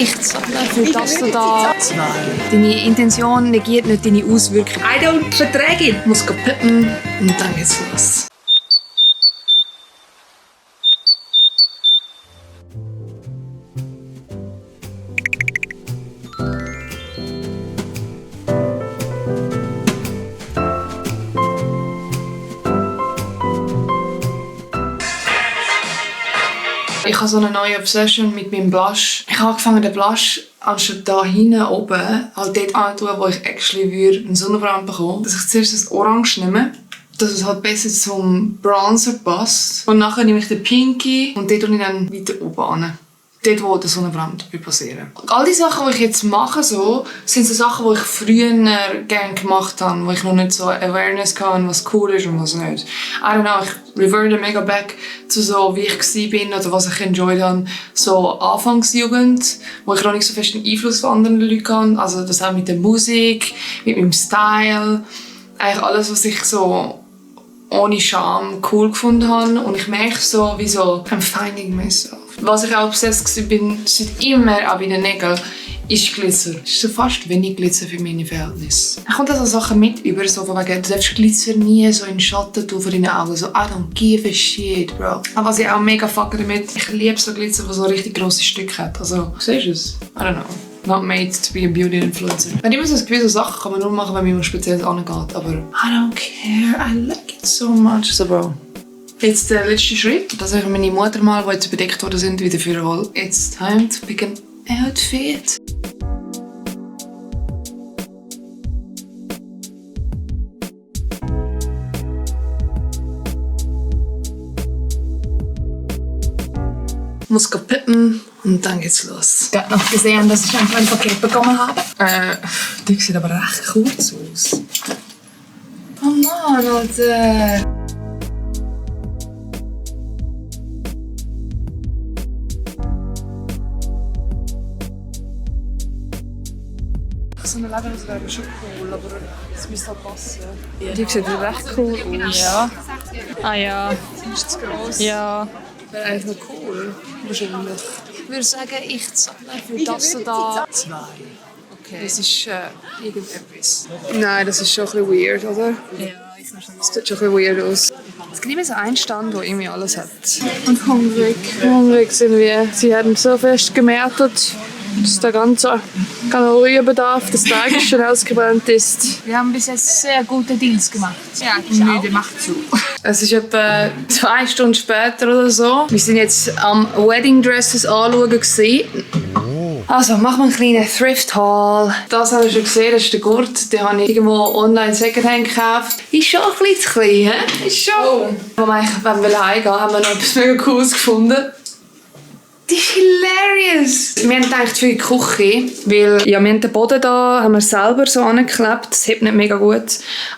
Ich zahle für das du da. Deine Intention negiert nicht deine Auswirkungen. I don't verträge it. Ich muss pippen und dann geht's los. Ich habe so eine neue Obsession mit meinem Blush. Ich habe angefangen, den Blush anstatt da hinten oben halt dort anzutun, wo ich actually einen Sonnenbrand bekomme. Dass ich zuerst das Orange nehme, dass es halt besser zum Bronzer passt. Und nachher nehme ich den Pinky und dort tue ich dann weiter oben an. Dort, wo der Sonnenbrand passieren. All die Sachen, die ich jetzt mache, sind so Sachen, die ich früher gerne gemacht habe, wo ich noch nicht so Awareness hatte, was cool ist und was nicht. I don't know, ich reverte mega back zu so, wie ich war oder was ich enjoyed habe. So Anfangsjugend, wo ich noch nicht so fest einen Einfluss von anderen Leuten hatte. Also das auch mit der Musik, mit meinem Style. Eigentlich alles, was ich so ohne Scham cool gefunden habe. Und ich merke so, wie so, I'm finding myself. Was ich auch obsessed war, seit immer auch bei den Nägeln, ist Glitzer. Es ist so fast wenig Glitzer für meine Verhältnisse. Ich komme da so Sachen mit über, so von wegen, du darfst Glitzer nie so in den Schatten tun von deinen Augen. So, I don't give a shit, bro. Aber was ich auch mega fucke damit, ich liebe so Glitzer, das so richtig grosse Stücke hat. Also, siehst du es? I don't know. Not made to be a beauty influencer. Ich habe immer so das Gefühl, so Sachen kann man nur machen, wenn man speziell angeht. Aber I don't care, I like it so much. So, bro. Jetzt der letzte Schritt, dass ich meine Mutter mal, die jetzt überdeckt worden sind, wieder führen will. It's time to pick an outfit. Ich muss pippen und dann geht's los. Ich habe noch gesehen, dass ich ein Paket bekommen habe. Die sieht aber recht kurz aus. Oh Mann, Alter. So eine Lederhose wäre schon cool, aber es müsste halt passen. Ja. Die sieht recht cool aus. Ja. Ah ja. Ist zu gross? Ja. Wäre eigentlich noch cool, wahrscheinlich. Ich würde sagen, ich zahle für das da 2. Okay. Das ist irgendetwas. Nein, das ist schon ein bisschen weird, oder? Ja, ich noch schon. Das sieht schon ein bisschen weird aus. Es gibt immer so einen Stand, der irgendwie alles hat. Und hungrig. Hungrig sind wir. Sie haben so fest gemerkt, dass der ganze Kalorienbedarf des Tages schon ausgebrannt ist. Wir haben bis jetzt sehr gute Deals gemacht. Ja, die Müde macht zu. Es ist etwa 2 Stunden später oder so. Wir sind jetzt am Wedding Dresses anschauen gewesen. Also, machen wir einen kleinen Thrift Haul. Das habe ich schon gesehen, das ist der Gurt. Den habe ich irgendwo online Secondhand gekauft. Ist schon ein bisschen zu klein, he? Ist schon. Oh. Wenn wir heimgehen, haben wir noch etwas mega Cooles gefunden. Das ist hilarious! Wir haben gedacht für die Küche, weil ja, wir haben den Boden da, haben wir selber so angeklebt, das hebt nicht mega gut.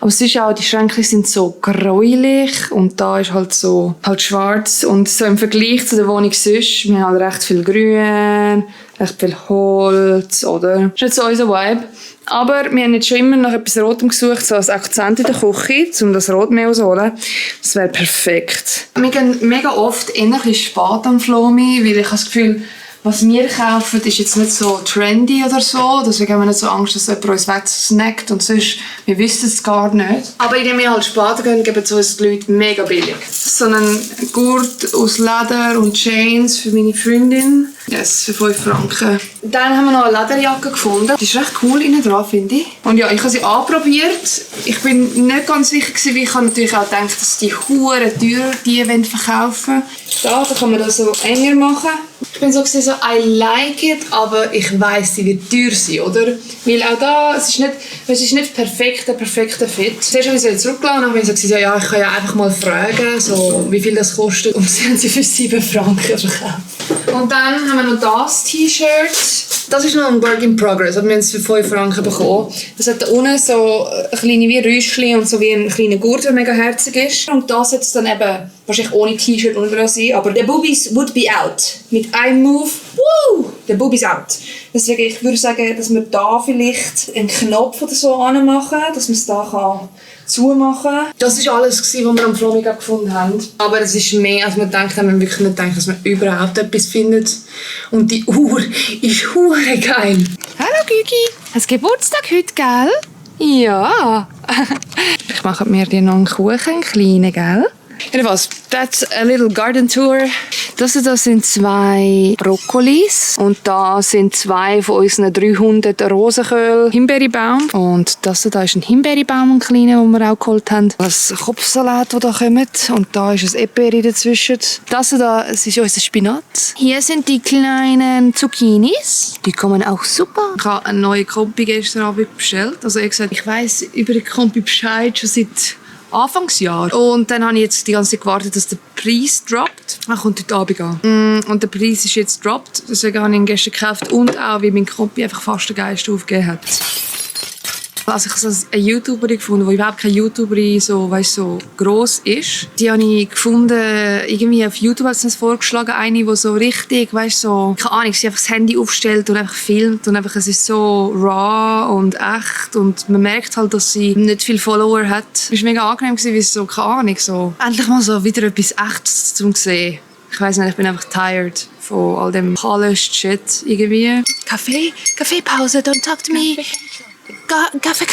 Aber es ist auch, die Schränke sind so gräulich und da ist halt so halt schwarz. Und so im Vergleich zu der Wohnung sonst, wir haben halt recht viel Grün, recht viel Holz, oder? Das ist nicht so unser Vibe. Aber wir haben jetzt schon immer nach etwas Rotem gesucht, so als Akzent in der Küche, um das Rot mehr rauszuholen. Das wäre perfekt. Wir gehen mega oft eher ein bisschen spät am Flomi, weil ich habe das Gefühl, was wir kaufen, ist jetzt nicht so trendy oder so. Deswegen haben wir nicht so Angst, dass jemand uns wegsnackt und sonst, wir wissen es gar nicht. Aber indem wir halt später gehen, geben es uns die Leute mega billig. So einen Gurt aus Leder und Chains für meine Freundin. Yes, für 5 Franken. Dann haben wir noch eine Lederjacke gefunden. Die ist recht cool innen dran, finde ich. Und ja, ich habe sie anprobiert. Ich bin nicht ganz sicher gewesen, weil ich habe natürlich auch gedacht, dass die hure teuer die verkaufen wollen. Da kann man das so enger machen. Ich bin so gesehen, so I like it, aber ich weiss, sie wird teuer sein, oder? Weil auch da, es ist nicht perfekter Fit. Zuerst habe ich sie zurückgelassen und habe gesagt, ja, ich kann ja einfach mal fragen, so, wie viel das kostet. Und sie haben sie für 7 Franken verkauft. Und dann haben wir noch das T-Shirt. Das ist noch ein Work in Progress. Wir haben es für 5 Franken bekommen. Das hat da unten so kleine wie Rüschchen und so wie ein kleiner Gurt, der mega herzig ist. Und das sollte es dann eben wahrscheinlich ohne T-Shirt unten sein. Aber the boobies would be out. Mit einem Move, woo, the boobies out. Deswegen, ich würde sagen, dass wir da vielleicht einen Knopf oder so anmachen, dass man es da kann zumachen. Das war alles, was wir am Flomigab gefunden haben. Aber es ist mehr, als wir gedacht haben. Wir haben wirklich nicht gedacht, dass man überhaupt etwas findet. Und die Uhr ist hure geil. Hallo Gügi, hast Geburtstag heute, gell? Ja. Ich mache mir dir noch einen Kuchen, einen kleinen, gell? Jedenfalls, that's a little garden tour. Das sind 2 Brokkolis und da sind 2 von unseren 300 Rosenkohl-Himbeerbaum. Und das da ist ein Himbeerbaum, ein kleiner, den wir auch geholt haben. Das Kopfsalat, der da kommt. Und da ist ein Eperi dazwischen. Das ist unser Spinat. Hier sind die kleinen Zucchinis. Die kommen auch super. Ich habe eine neue Kompi gestern Abend bestellt. Also ich gesagt, ich weiss über die Kompi Bescheid schon seit Anfangsjahr. Und dann habe ich jetzt die ganze Zeit gewartet, dass der Preis droppt. Er kommt heute Abend an. Und der Preis ist jetzt droppt. Deswegen habe ich ihn gestern gekauft. Und auch, weil mein Kompi einfach fast den Geist aufgegeben hat. Also ich habe eine YouTuberin gefunden, die überhaupt keine YouTuberin so gross ist. Die habe ich gefunden, irgendwie auf YouTube hat sie es vorgeschlagen, eine, die so richtig, keine Ahnung, sie einfach das Handy aufstellt und einfach filmt und einfach, es ist so raw und echt und man merkt halt, dass sie nicht viele Follower hat. Es war mega angenehm, weil es so, keine Ahnung, so endlich mal so wieder etwas Echtes zu sehen. Ich weiss nicht, ich bin einfach tired von all dem polished Shit irgendwie. Kaffeepause, don't talk to me. Kaffee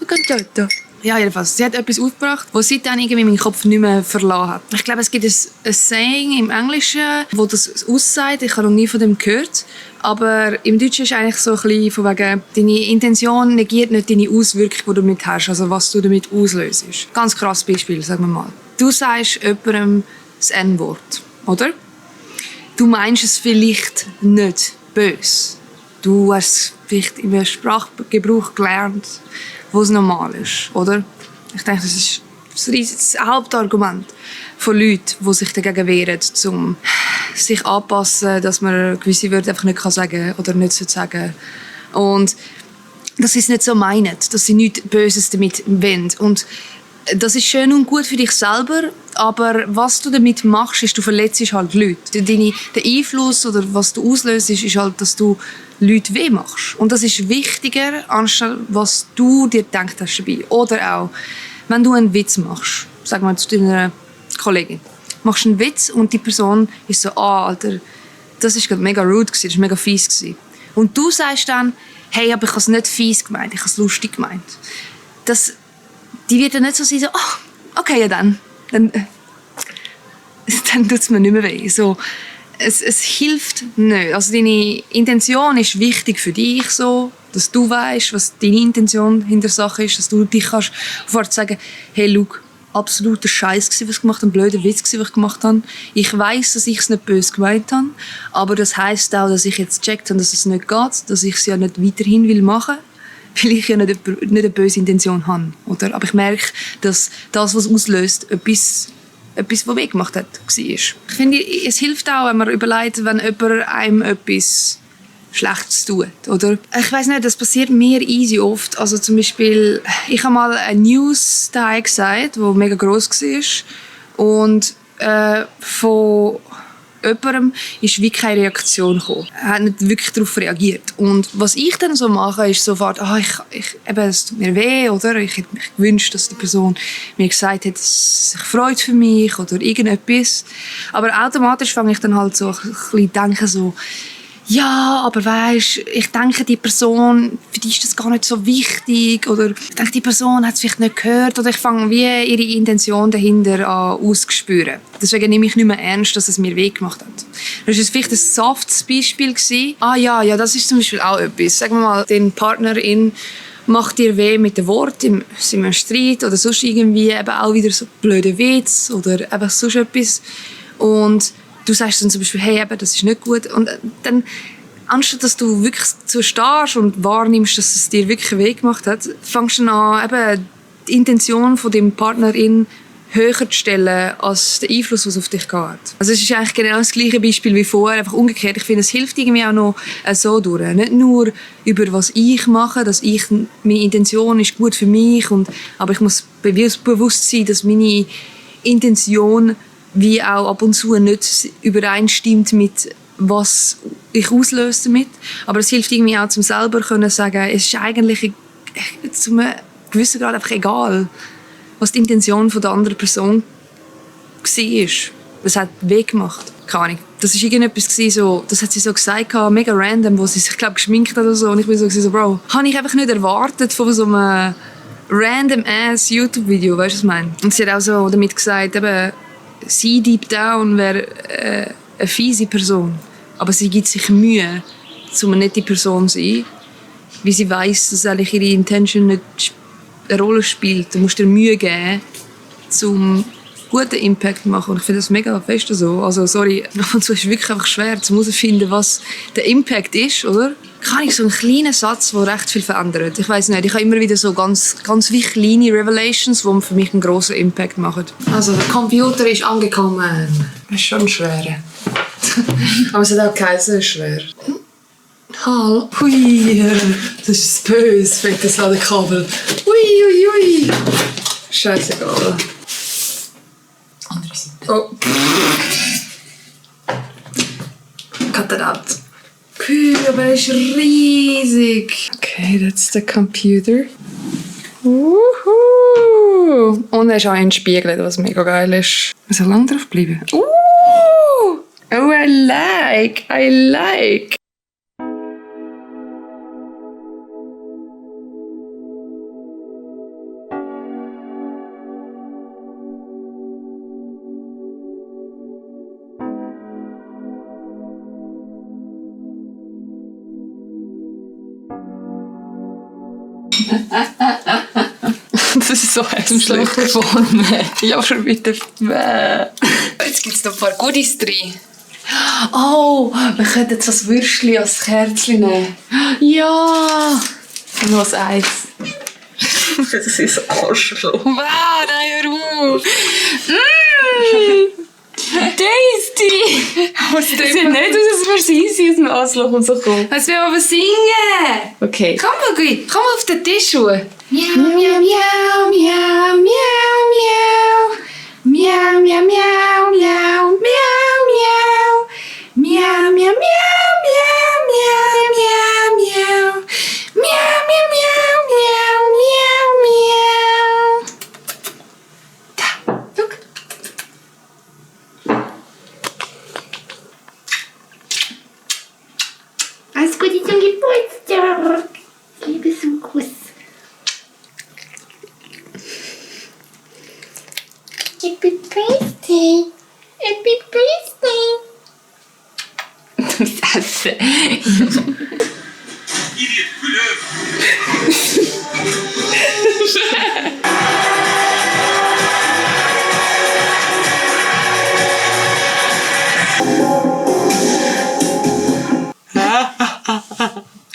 Concerto. Ja, jedenfalls. Sie hat etwas aufgebracht, was seitdem irgendwie meinen Kopf nicht mehr verlassen hat. Ich glaube, es gibt ein Saying im Englischen, wo das aussagt. Ich habe noch nie von dem gehört. Aber im Deutschen ist eigentlich so ein bisschen von wegen, deine Intention negiert nicht deine Auswirkung, die du damit hast. Also was du damit auslöst. Ganz krasses Beispiel, sagen wir mal. Du sagst jemandem das N-Wort, oder? Du meinst es vielleicht nicht böse. Du hast vielleicht im Sprachgebrauch gelernt, wo es normal ist, oder? Ich denke, das ist das Hauptargument von Leuten, die sich dagegen wehren, um sich anpassen, dass man gewisse Wörter einfach nicht sagen kann oder nicht sagen soll. Und dass sie es nicht so meinen, dass sie nichts Böses damit wollen. Und das ist schön und gut für dich selber, aber was du damit machst, ist, du verletzt halt Leute. Der Einfluss oder was du auslöst, ist halt, dass du Leute weh machst. Und das ist wichtiger, anstatt was du dir gedacht hast dabei. Oder auch, wenn du einen Witz machst, sag mal zu deiner Kollegin, machst einen Witz und die Person ist so, Alter, das ist gerade mega rude gewesen, das war mega fies gewesen. Und du sagst dann, hey, aber ich habe es nicht fies gemeint, ich habe es lustig gemeint. Die wird dann nicht so sein, so, okay, ja dann tut es mir nicht mehr weh. So, es hilft nicht. Also deine Intention ist wichtig für dich, so, dass du weißt, was deine Intention hinter der Sache ist, dass du dich kannst sagen, hey, schau, absoluter Scheiß gewesen, was ich gemacht habe, ein blöder Witz gewesen, was ich gemacht habe. Ich weiss, dass ich es nicht böse gemeint habe, aber das heisst auch, dass ich jetzt gecheckt habe, dass es nicht geht, dass ich es ja nicht weiterhin machen will, weil ich ja nicht eine böse Intention habe. Oder? Aber ich merke, dass das, was auslöst, etwas, was weh gemacht hat, war. Ich finde, es hilft auch, wenn man überlegt, wenn jemand einem etwas Schlechtes tut, oder? Ich weiss nicht, das passiert mir easy oft. Also zum Beispiel, ich habe mal eine News da gesagt, die mega gross war. Und von jemandem ist wie keine Reaktion gekommen. Er hat nicht wirklich darauf reagiert. Und was ich dann so mache, ist sofort, es tut mir weh, oder? Ich hätte mich gewünscht, dass die Person mir gesagt hat, dass sie sich freut für mich oder irgendetwas. Aber automatisch fange ich dann halt so ein bisschen denken, so, ja, aber weisst, ich denke, die Person, für die ist das gar nicht so wichtig, oder ich denke, die Person hat es vielleicht nicht gehört, oder ich fange wie ihre Intention dahinter an auszuspüren. Deswegen nehme ich nicht mehr ernst, dass es mir weh gemacht hat. Das war vielleicht ein softes Beispiel. Ja, das ist zum Beispiel auch etwas. Sagen wir mal, den Partnerin macht dir weh mit dem Wort im Streit oder sonst irgendwie eben auch wieder so blöde Witz oder einfach sonst etwas. Und du sagst dann zum Beispiel, hey, eben, das ist nicht gut. Und dann, anstatt dass du wirklich so stehst und wahrnimmst, dass es dir wirklich weh gemacht hat, fängst du an, eben die Intention von deinem Partnerin höher zu stellen als der Einfluss, was auf dich geht. Also es ist eigentlich genau das gleiche Beispiel wie vorher, einfach umgekehrt. Ich finde, es hilft irgendwie auch noch so durch. Nicht nur über was ich mache, dass meine Intention ist gut für mich, aber ich muss bewusst sein, dass meine Intention wie auch ab und zu nicht übereinstimmt mit was ich auslöse damit. Aber es hilft irgendwie auch, zum selber können sagen, es ist eigentlich zu einem gewissen Grad einfach egal, was die Intention von der anderen Person war. Was hat weh gemacht? Keine Ahnung. Das war irgendetwas, so, das hat sie so gesagt, mega random, wo sie sich, glaube geschminkt hat oder so. Und ich war so, Bro, habe ich einfach nicht erwartet von so einem random-ass YouTube-Video, weißt du, was ich meine? Und sie hat auch so damit gesagt, eben, sie deep down wäre eine fiese Person. Aber sie gibt sich Mühe, um eine nette Person zu sein, weil sie weiss, dass eigentlich ihre Intention nicht eine Rolle spielt. Du musst dir Mühe geben, um guten Impact zu machen. Und ich finde das mega fest so. Also, sorry, ab und zu ist es wirklich einfach schwer, zu herauszufinden, was der Impact ist, oder? Kann ich so einen kleinen Satz, der recht viel verändert. Ich weiss nicht, ich habe immer wieder so ganz wie kleine Revelations, die für mich einen grossen Impact machen. Also, der Computer ist angekommen. Das ist schon schwer. Aber es hat auch geheißen, schwer. Hall. Hui, das ist böse, fettes Ladekabel. Ui. Scheißegal. Andere Seite. Oh. Cut that out. Aber er ist riesig. Okay, that's the computer. Woohoo! Und er ist auch entspiegelt, was mega geil ist. Wir sollen lange drauf bleiben. Oh, I like. Das ist so hässlich. Ja, schon wieder. Jetzt gibt es noch ein paar Goodies drin. Oh, wir könnten jetzt das Würstchen als Kerzchen nehmen. Ja! Nur als Eis. Das ist so Arschloch. Wow, nein, hör auf. Tasty! Was sieht nicht aus, als würde sie aus dem Asloch und so kommen. Was will aber singen? Okay. Komm mal, Gui, komm mal auf den Tisch. Miau, Miau, miau, miau, miau, miau. Miau, miau, miau, miau, miau, miau. Miau, miau, miau, miau, miau, miau, miau. Miau, miau, miau, miau, miau, miau. Da, look. Alles Gute zum Geburtstag. Liebes Kuss. Happy Birthday. Happy Birthday.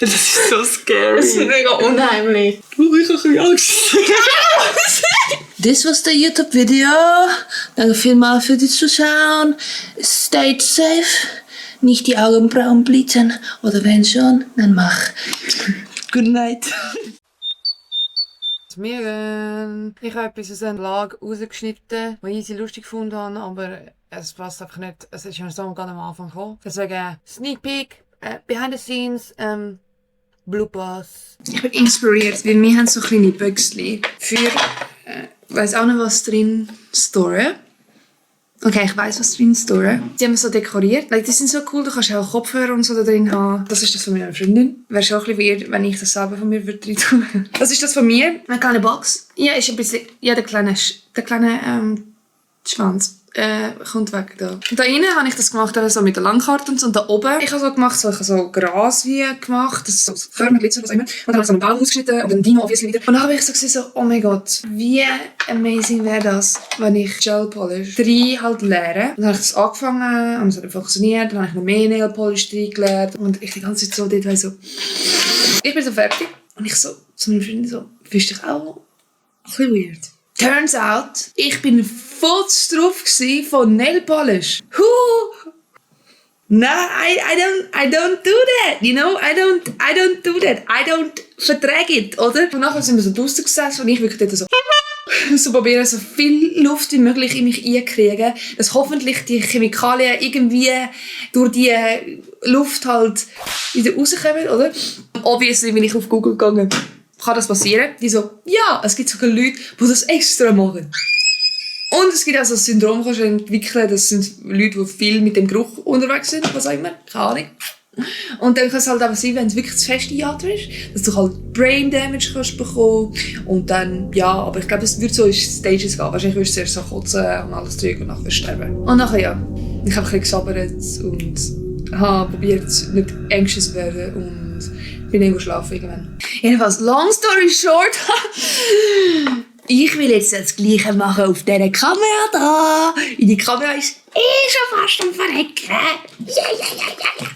Das Das ist so scary. Das ist mega unheimlich. Ich habe ein bisschen Angst. Das was der YouTube-Video. Danke vielmals für das Zuschauen. Stay safe. Nicht die Augenbrauen blitzen. Oder wenn schon, dann mach. Good night. Ich habe etwas aus einem Lag rausgeschnitten, das ich lustig gefunden habe, aber es passt einfach nicht. Es ist ja so gerade am Anfang gekommen. Deswegen Sneak Peek, Behind the Scenes, Bloopers. Ich bin inspiriert, weil wir haben so kleine Büchschen für, weiss auch nicht was drin, Store. Okay, ich weiss, was drin Store. Die haben wir so dekoriert. Like, die sind so cool, du kannst auch Kopfhörer und so da drin haben. Das ist das von meiner Freundin. Wäre schon ein bisschen weird, wenn ich das selber von mir würde tun. Das ist das von mir. Eine kleine Box. Ja, ist ein bisschen, ja, der kleine Schwanz. Kommt weg da. Und da innen habe ich das gemacht, so mit der Langkarte und so. Und da oben, ich habe so gemacht, ich habe so Gras wie gemacht, das ist so Körnerglitzer, was auch immer. Und dann habe ich so einen Baum ausgeschnitten und einen Dino obviously wieder. Und dann habe ich so gesehen, oh mein Gott, wie amazing wäre das, wenn ich Gel Polish 3 halt leere. Und dann habe ich das angefangen und es hat dann funktioniert. Dann habe ich noch mehr Nail Polish 3 gelernt. Und ich die ganze Zeit so dort, weil so, ich bin so fertig. Und ich so zu meiner Freundin so, findest du dich auch ein bisschen weird? Turns out, ich bin voll drauf von Nail Polish. No, I don't do that, you know, I don't do that, I don't vertrag it, oder? Und nachher sind wir so draussen gesessen und ich wirklich dort so probieren, so viel Luft wie möglich in mich einzukriegen, dass hoffentlich die Chemikalien irgendwie durch die Luft halt wieder rauskommen, oder? Obviously bin ich auf Google gegangen. kann das passieren? Die so, ja, es gibt sogar Leute, die das extra machen. Und es gibt also das Syndrom, kannst du entwickeln, das sind Leute, die viel mit dem Geruch unterwegs sind, was auch immer, keine Ahnung. Und dann kann es halt aber sein, wenn es wirklich zu fest einatmest, dass du halt Brain Damage kannst bekommen. Und dann, ja, aber ich glaube, es wird so in Stages gehen. Wahrscheinlich wirst du zuerst so kotzen und alles Zeug und nachher sterben. Und nachher, ja, ich habe ein bisschen gesabbert und habe probiert, nicht anxious zu werden und bin irgendwo schlafen irgendwann. Jedenfalls, long story short, ich will jetzt das Gleiche machen auf dieser Kamera da. Die Kamera ist schon fast am Verrecken. Ja.